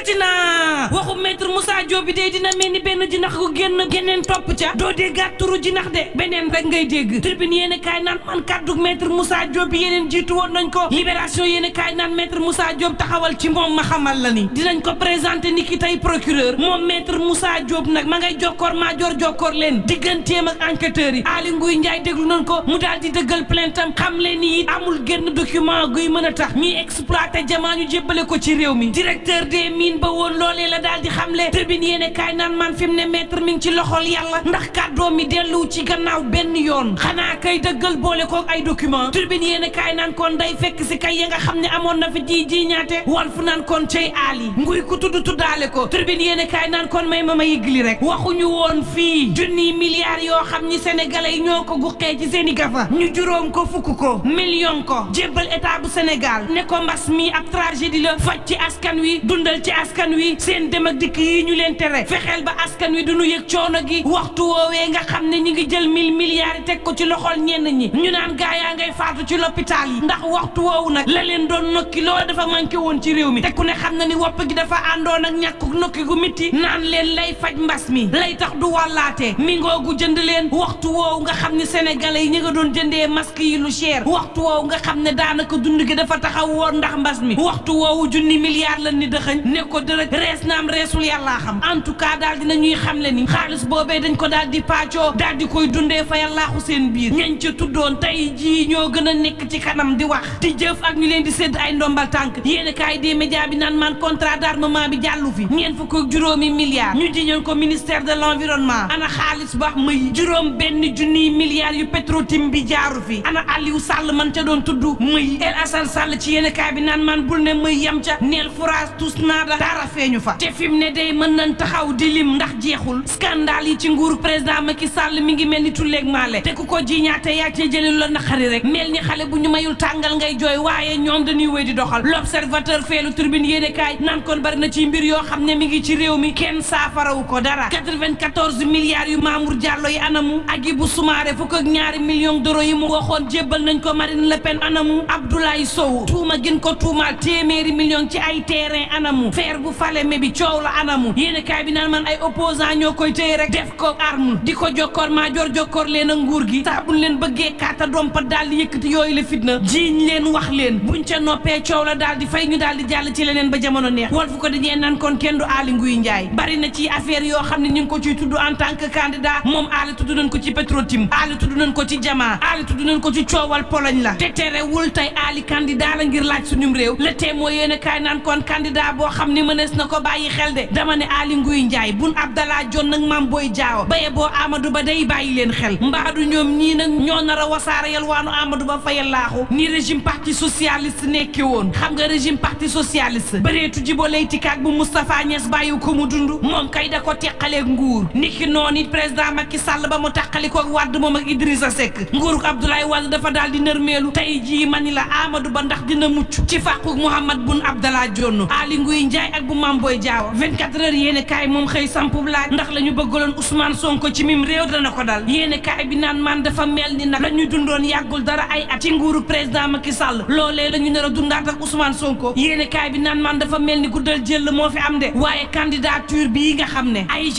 dikkati naa waxu maître Moussa Diop bi de dina mel ni benn jinax gu génn geneen topp ca doo déggaat turu jinax de beneen rek ngay dégg tribune yéen kaay naan man kàddu maître Moussa Diop bi yeneen jiitu woon nañ ko libération yéen kaay naan maître Moussa Diop taxawal ci moom ma xamal la ni dinañ ko présenté ni ki tey procureur moom maître Moussa Diop nag ma ngay jokkoor jokkoor leen digganteem ak enquêteurs yi Aly Ngouille Ndiaye déglu nañ ko mu daal di dëggal plainte am xam leen ni it amul génn document guy mën a tax ñuy exploité jamaa ñu jébbale ko ci réew mi directeur des mines ba woon loolee la daal di xamle tribune yéene kaay naan man fi mu ne maître mi ngi ci loxol yàlla ndax kàddoom mi dellu ci gannaaw benn yoon xanaa kay dëggal boole koog ay document tribune yéene kaay naan kon day fekk si kay ya nga xam ne amoon na fi ji ñaate wal fu naan kon cay Aly nguy ku tuddaale ko tribune yéene kaay naan kon may ma yëgli rek waxuñu woon fii junniy milliards yoo xam ni sénégalais yi ñoo ko guqee ci seeni gafa ñu juróom ko fukk ko million ko jébbal état bu Sénégal ne ko mbas mi ab tragédie la faj ci askan wi dundal ci askan wi seen dem ak dikk yi ñu leen tere fexeel ba askan wi duñu yëg coono gi waxtu woowee nga xam ne ñi ngi jël 1000 milliards yi teg ko ci loxol ñenn ñi ñu naan gaa ngay faatu ci l'hôpital yi ndax waxtu woowu nag la leen doon nokki loolu dafa manqué woon ci réew mi te ku ne xam na ni wopp gi dafa àndoon ak ñàkkuk nokki gu mitti naan leen lay faj mbas mi lay tax du wàllaate mi ngoogu jënd leen waxtu woowu nga xam ne sénégalais yi ñi nga doon jëndee masque yi lu cher waxtu woowu nga xam ne daanaka dund gi dafa taxaw woon ndax mbas mi waxtu woowu junni milliards lan ni dëxëñ ne ko dërëj rees naam reesul yàllaa xam en tout cas daal dina ñuy xam le ni xaalis boobee dañ ko daal di paccoo daal di koy dundee fa yàllaaxu seen biir ñañ ca tuddoon tey jii ñoo gën a nekk ci kanam di wax di jëf ak ñu leen di sédd ay ndombal tànk yéen kaay des médias bi naan man contrat d'armement bi jàllu fi ñeent fukk ak juróomi milliards ñu jiñoon ko ministère de l'environnement ana xaalis ba may juróom benn junniy milliards yu Petro-Tim bi jaaru fi ana Aliou Sall man ca doon tudd may El Assane Sall ci yéen kaay bi naan man bul ne may yam ca neel forage tous naada dara feeñu fa te fi mu ne day mën nañ taxaw di lim ndax jeexul scandale yi ci nguuru président Macky Sall mi ngi mel ni tulleeg maale te ku ko jiñaate yaa cee jëlee la naqari rek mel ni xale bu ñu mayul tàngal ngay jooy waaye ñoom dañuy wéy di doxal l'observateur feelu tribune yéene kaay naan kon bari na ci mbir yoo xam ne mi ngi ci réew mi kenn saafarawu ko dara 94 milliards yu Mamour Diallo yi anamu Agibou Soumaré fukk ak ñaari millions d'euros yi mu waxoon jébbal nañ ko Marine Le Pen anamu Abdoulaye Sow tuuma gën ko tuumaal téeméeri millions ci ay terrain anamu feer bu Falémé bi coow la anamu yéene kaay bi naan man ay opposant ñoo koy téye rek def ko arme di ko jokkoor maa jokkoor leen a nguur gi saa buñ leen bëggee kaata dompa daal di yëkkati yooyu la fitna jiiñ leen wax leen buñ ca noppee coow la daal di fay ñu daal di jàll ci leneen ba jamono neex wal fu ko dañee naan kon kenn du Aly Ngouille Ndiaye bari na ci affaire yoo xam ne ñu ngi ko ciy tudd en tant que candidat moom Aly tudd nañ ko ci Petro-Tim Aly tudd nañ ko ci Jama Aly tudd nañ ko ci coowal Pologne la te terewul tey Aly candidat la ngir laaj suñum réew le Témoin yéene kaay naan kon candidat boo xam ne mënees na ko bàyyi xel de dama ne Aly Ngouille Ndiaye Boun Abdallah Dionne nag Mame Boye Diao baye boo Amadou Ba day bàyyi leen xel mbaadu ñoom ñii nag ñoo nar a wasaare yalwaanu Amadou Ba fayal laaxu ni régime parti socialiste nekke woon xam nga régime parti socialiste bëreetu jibo laytikaak bu Moustapha Niass bàyyi ko mu dund moom kay da ko teqaleeg nguur niki noonu it président Macky Sall ba mu taqali ko Wade moom ak Idrissa Seck nguuruk Abdoulaye Wade dafa daal di nërmeelu tey jii mani la Amadou Ba ndax dina mucc ci fàqu Mouhamed Boun Abdallah Dionne Aly Ngouille Ndiaye ak bu Mame Boye Diao 24 heures yéene kaay moom xëy sampub laaj ndax la ñu bëggaloon Ousmane Sonko ci mim réew dana ko dal yéene kaay bi naan man dafa mel ni nag la ñu dundoon yàggul dara ay at ci nguuru président Macky Sall loolee la ñu nar a dundaat ak Ousmane Sonko yéene kaay bi naan man dafa mel ni guddal jël moo fi am de waaye candidature bii nga xam ne ay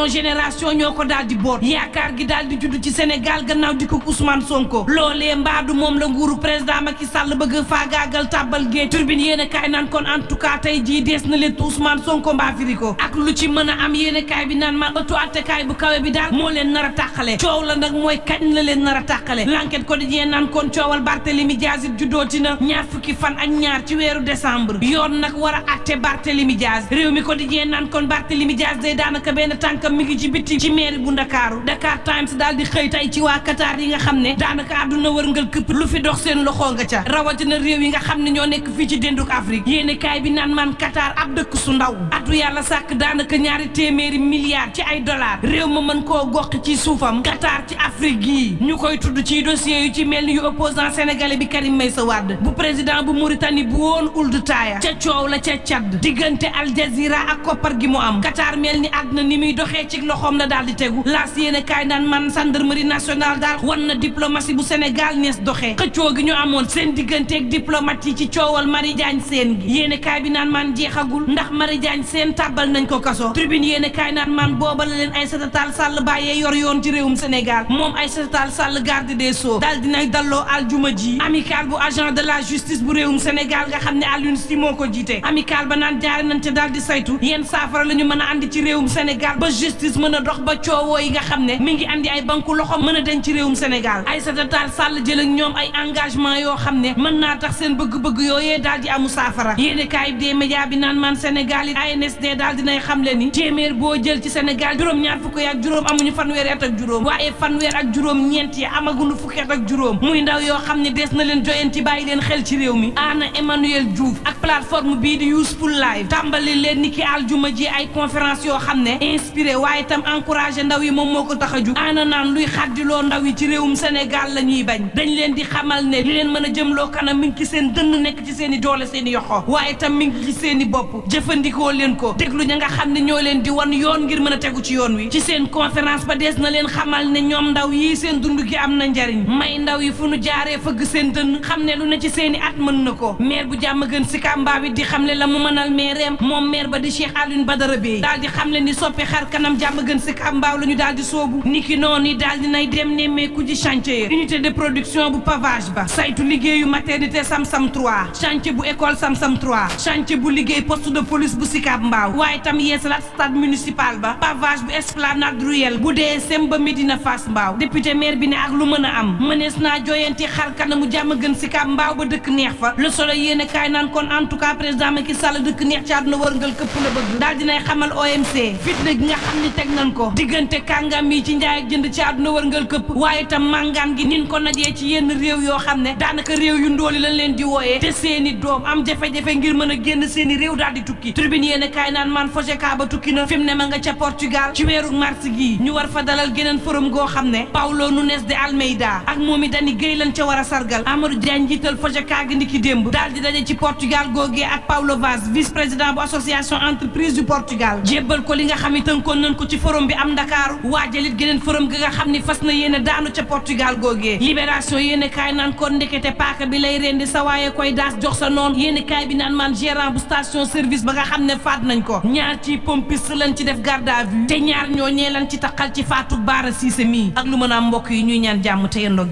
génération ñoo ko daal di boot yaakaar gi daal di judd ci Sénégal gannaaw di ko Ousmane Sonko loolee mbaadu moom la nguuru président Macky Sall bëgg faagaagal tàbbal gée turbine yéene kaay naan kon en tout cas tey jii dees na leen Ousmane Sonko mbaa firi ko ak lu ci mën a am yéene kaay bi naan man ëttu attekaay bu kawe bi daal moo leen nar a tàqale coow la nag mooy kañ la leen nar a tàqale l'enquête quotidien naan kon coowal Barthélémy Dias it juddooti na ñaar fukki fan ak ñaar ci weeru décembre yoon nag war a atte Barthélémy Dias réew mi quotidien naan kon Barthélémy Dias day daanaka benn tànkam mi ngi ci bitti ci mairie bu Ndakaaru Dakar Times daal di xëy tay ci waa Qatar yi nga xam ne daanaka àdduna wërngal këpp lu fi dox seen loxo nga ca rawatina réew yi nga xam ne ñoo nekk fii ci dénduk Afrique yéene kaay bi naan man Qatar ab dëkk su ndaw atu yàlla sàkk daanaka ñaari téeméeri milliards ci ay dollars réew ma mën koo gox ci suufam Qatar ci Afrique gii ñu koy tudd ci dossier yu ci mel ni yu opposant sénégalais bi Karim Meïssa Wade bu président bu Mauritanie bu woon Ould Taya ca coow la ca Tchad diggante Al Jazeera ak koppar gi mu am Qatar mel ni àdduna ni muy doxee ci loxoom la daal di tegu laas yéene kaay naan man gendarmerie nationale daal wan na diplomatie bu Sénégal nees doxee xëccoo gi ñu amoon seen digganteeg diplomate yi ci coowal Marie Diagne Sène gi yéene kaay bi naan man jeexagul ndax Marie Diagne Sène tàbbal nañ ko kaso. Tribune yéene kaay naan man booba la leen Aïssata Tall Sall bàyyee yor yoon ci réewum Sénégal moom Aïssata Tall Sall garde des Sceaux daal dinay dalloo aljuma ji amical bu agent de la justice bu réewum Sénégal nga xam ne Alioune Sy moo ko jiite. amical ba naan jaare nañ ca daal di saytu yéen saafara la ñu mën a andi ci réewum Sénégal ba justice mën a dox ba coowoo yi nga xam ne mi ngi andi ay banku loxo mën a denc ci réewum Sénégal. Aïssata Tall Sall jël ak ñoom ay engagement yoo xam ne mën naa tax seen bëgg-bëgg yooyee daal di amu saafara. yéene kaay des médias bi naan man Sénégal it ANSD daal dinay xam le ni téeméer boo jël ci Sénégal juróom-ñaar fukk ak juróom amuñu fanweeri at ak juróom waaye fanweer ak juróom ñeent yi amaguñu fukki at ak juróom muy ndaw yoo xam ne des na leen joyanti bàyyi leen xel ci réew mi. Anna Emmanuel Diouf ak plateforme bii di Useful Life tàmbali leen ni ki aljuma ji ay conférence yoo xam ne inspiré waaye itam encouragé ndaw yi moom moo ko tax a jug. Anna naan luy xaddiloo ndaw yi ci réewum Sénégal la ñuy bañ dañ leen di xamal ne li leen mën a jëmloo kanam mi ngi ci seen dënn nekk ci seen i doole seen i yoxo waaye itam mi ngi ci seen i bopp jëfandikoo leen ko déglu ña nga xam ne ñoo leen di wan yoon ngir mën a tegu ci yoon wi. ci seen conférence ba dees na leen xamal ne ñoom ndaw yi seen dund gi am na njariñ may ndaw yi fu nu jaaree fëgg seen dënn xam ne lu ne ci seen i at mën na ko. maire bu Diamaguène Sicap Mbao it di xamle la mu mënal maireem moom maire ba di Cheikh Alioune Badara Bèye daal di xamle ni soppi xar kanam Diamaguène Sicap Mbao la ñu daal di soobu niki noonu yi daal di nay dem nemmeeku ji chantier unité de production bu pavage ba saytu liggéeyu maternité Samsam 3 chantier bu école Samsam 3 chantier bu liggéey poste de police bu Sicap Mbao waaye itam yeesalaat stade municipal ba pavage bu esplanade Ruyel bu DSM ba Médina Fass Mbao député maire bi ne ak lu mën a am mënees naa joyanti xar kanamu Diamaguène Sicap Mbao ba dëkk neex fa Le Soleil yéene kaay naan kon en tout cas président Macky Sall dëkk neex ci àdduna wërngal këpp la bëgg daal dinay xamal OMC fitna gi nga xam ni teg nañ ko diggante kàngam yi ci njaay ak jënd ci àdduna wërngal këpp waaye itam màngaan gi nin ko najee ci yenn réew yoo xam ne daanaka réew yu ndóoli lañ leen di wooyee te seeni doom am jafe-jafe ngir mën a génn seeni réew daal di tukki. Tribune yéene kaay naan man FOGECA ba tukki na fi mu ne ma nga ca Portugal ci weeru mars gii ñu war fa dalal geneen forum goo xam ne Paulo Nunes de Almeida ak moom i Dani Gueye lañ ca war a sargal Amadou Diagne njiital FOGECA gi ndiki démb daal di daje ci Portugal googee ak Paulo Vaz vice président bu association entreprise du Portugal jébbal ko li nga xam ne tënkoon nañ ko ci forum bi am Ndakaaru waajalit geneen forum gi nga xam ni fas na yéene daanu ca Portugal googee. Libération yéene kaay naan kon ndekete paaka bi lay rendi sa waaye koy daas jox sa noon yéene kaay bi naan man gérant bu station service ba nga xam ne faat nañ ko ñaar ci pompiste lañ ci def garde à vue te ñaar ñooñee lañ ci taqal ci faatu Baara Cissé mii ak lu mën a am mbokk yi ñuy ñaan jàmm te yendoo